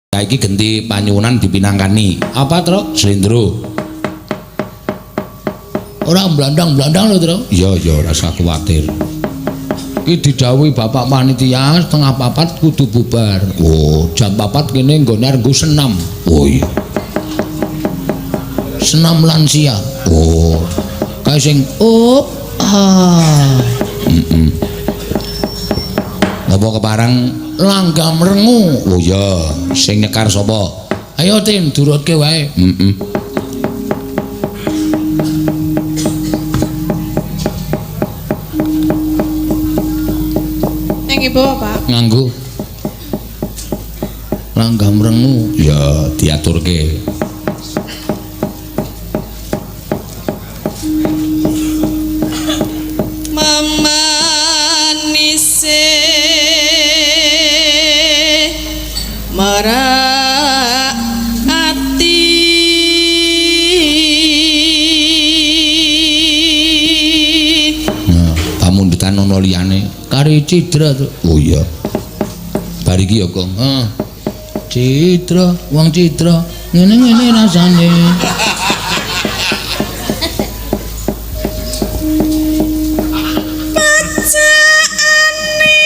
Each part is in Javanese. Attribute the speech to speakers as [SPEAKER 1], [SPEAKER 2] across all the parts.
[SPEAKER 1] Saiki genti panyuwunan dipinangkani.
[SPEAKER 2] Apa, Truk?
[SPEAKER 1] Slendro.
[SPEAKER 2] Ora blandang-blandang lho, Truk.
[SPEAKER 1] Iya, iya, ora usah kuwatir.
[SPEAKER 2] Iki didhawuhi Bapak panitia 3:30 kudu bubar.
[SPEAKER 1] Oh,
[SPEAKER 2] Jam 4 kene nggone arep nggo senam.
[SPEAKER 1] Oh iya.
[SPEAKER 2] Senam lansia.
[SPEAKER 1] Oh.
[SPEAKER 2] Kae sing up ah.
[SPEAKER 1] Heeh. Napa kepareng
[SPEAKER 2] langgam rengu.
[SPEAKER 1] Oh iya, sing nyekar sapa?
[SPEAKER 2] Ayo Tin, durutke wae.
[SPEAKER 1] Heeh.
[SPEAKER 3] Ning ibu, Pak.
[SPEAKER 2] Nganggo langgam rengu.
[SPEAKER 1] Ya, diaturke.
[SPEAKER 3] Memanise merak ati.
[SPEAKER 1] Nah, pamundutan ana liyane.
[SPEAKER 2] Kari Cidra, Truk.
[SPEAKER 1] Oh iya. Bar iki ya, Kong.
[SPEAKER 2] Heeh. Cidra, wong Cidra, ngene-ngene rasane.
[SPEAKER 3] Pacaane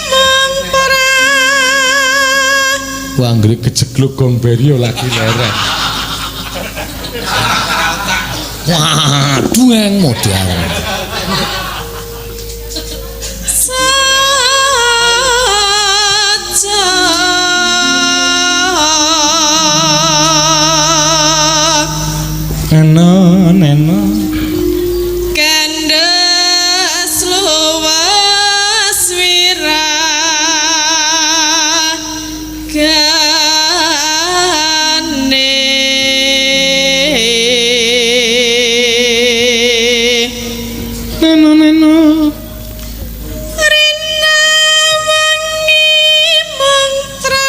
[SPEAKER 3] mung perang.
[SPEAKER 1] Wah, anggere kejegluk gong beri ya lagi leren.
[SPEAKER 2] Wah, dueng modal.
[SPEAKER 3] Saja.
[SPEAKER 1] Neno, neno.
[SPEAKER 3] Kandes luwes wiragane.
[SPEAKER 1] Neno, neno.
[SPEAKER 3] Rina wengi mung tratapan.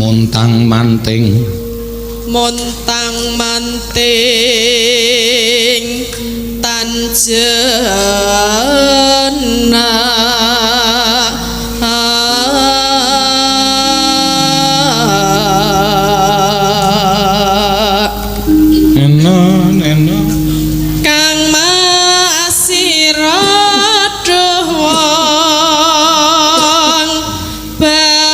[SPEAKER 1] Montang manting.
[SPEAKER 3] Montang manting tan jenak.
[SPEAKER 1] Neno, neno.
[SPEAKER 3] Kang masira duh wong bagus.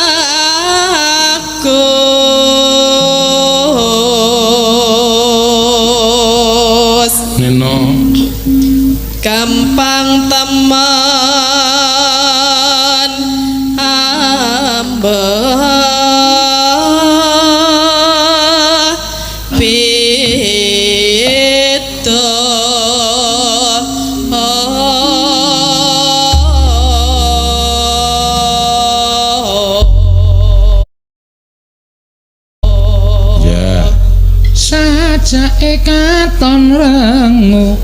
[SPEAKER 1] Neno.
[SPEAKER 3] Gampang temen ambeh beda.
[SPEAKER 1] Ya.
[SPEAKER 2] Sajake katon rengu.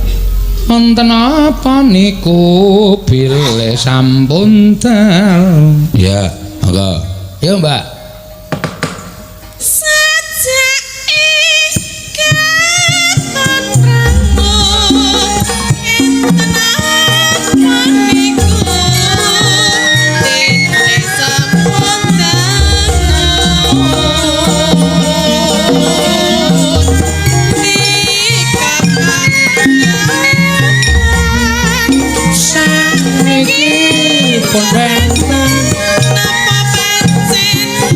[SPEAKER 2] Wonten apa niku bilih sampun dalu.
[SPEAKER 1] Ya, monggo.
[SPEAKER 2] Yo, Mbak.
[SPEAKER 3] Sajake katon rengu enten apa niku dene sampun dalu.
[SPEAKER 2] Saniki pun wonten
[SPEAKER 3] Napa pencen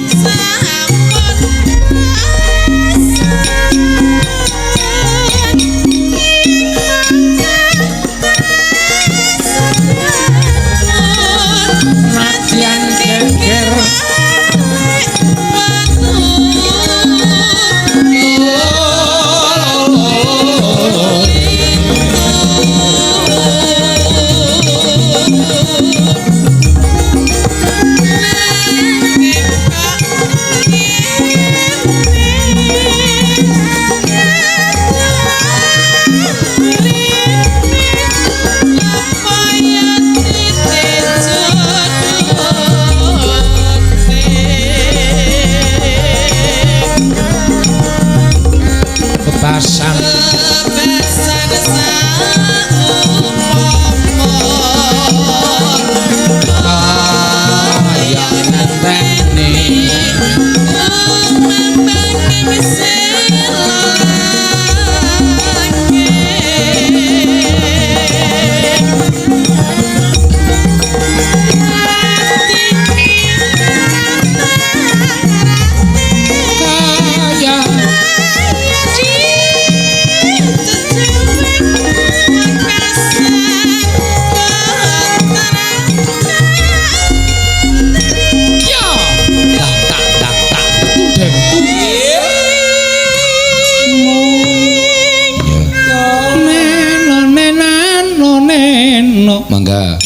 [SPEAKER 2] Bebasan
[SPEAKER 3] Bebasan saupama
[SPEAKER 2] kaya ngenteni
[SPEAKER 3] umambanging selangit.
[SPEAKER 2] Kaya ya tak tak tak tak tudeng. Neno neno neno
[SPEAKER 1] Mangga.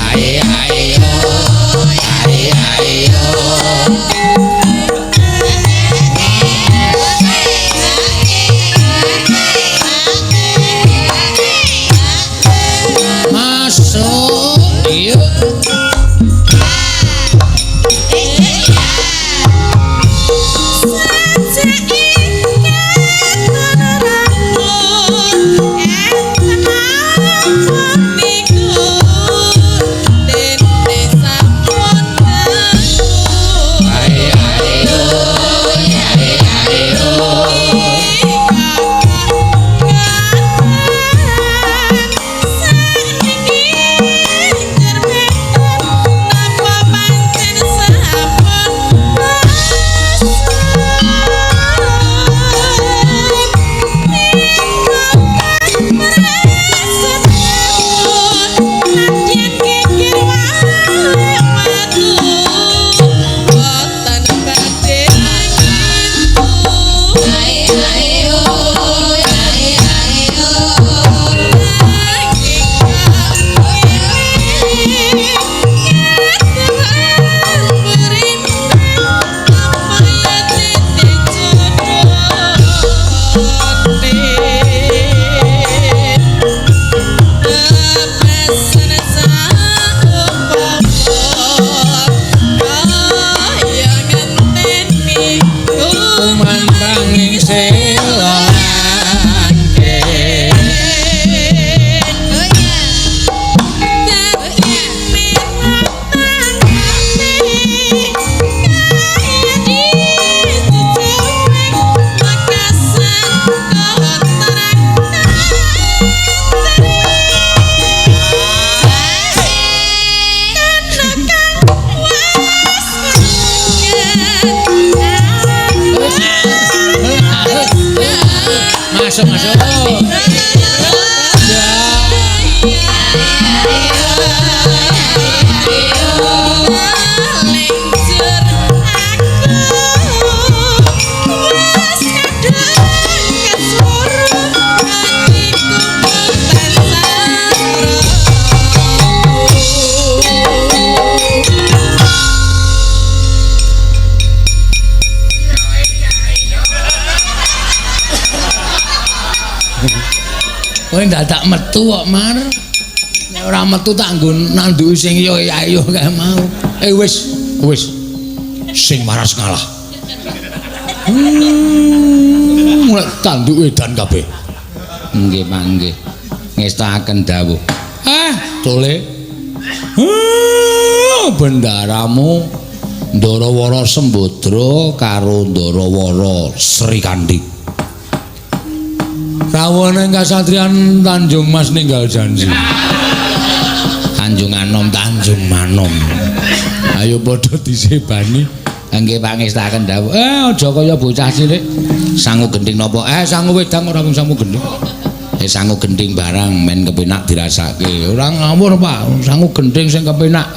[SPEAKER 1] Ae ae ae ae.
[SPEAKER 2] Masuk yuk. Ae ae Tumandanging selangke. Masuk masuk. Kowe dadak metu kok, Mar. Nek ora metu tak nggo nanduki sing yo ayo kae mau. Eh wis, wis. Sing waras ngalah. Mulai tanduk edan kabeh.
[SPEAKER 1] Nggih, Pak, nggih. Ngestakaken dawuh.
[SPEAKER 2] Ah, tole. Bendaramu Ndarawara Sembadra karo Ndarawara Srikandhi. Rawuh ning kasatriyan Tanjung Mas ninggal janji. Tanjung Anom, Tanjung Manom. Ayo padha disebani.
[SPEAKER 1] Nggih Pak ngestakaken dawuh.
[SPEAKER 2] Aja kaya bocah cilik.
[SPEAKER 1] Sangu gending napa?
[SPEAKER 2] Sangu wedang ora mung sangu gending.
[SPEAKER 1] Sangu gending barang men kepenak dirasake.
[SPEAKER 2] Ora ngawur, Pak. Sangu gending sing kepenak.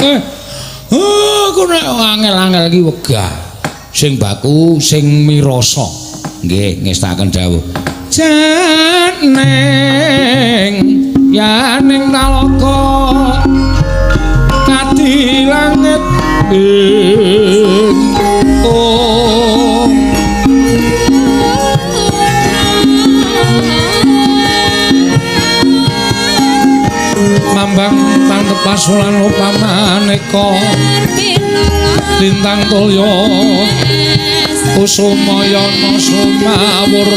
[SPEAKER 2] Aku nek angel-angel iki wegah. Sing baku, sing mirasa.
[SPEAKER 1] Nggih, ngestakaken dawuh.
[SPEAKER 2] Janing yaning talaga kadi langit ing om. Mambang pantepas lan upamaneka lintang tulya kusumayana sumawur.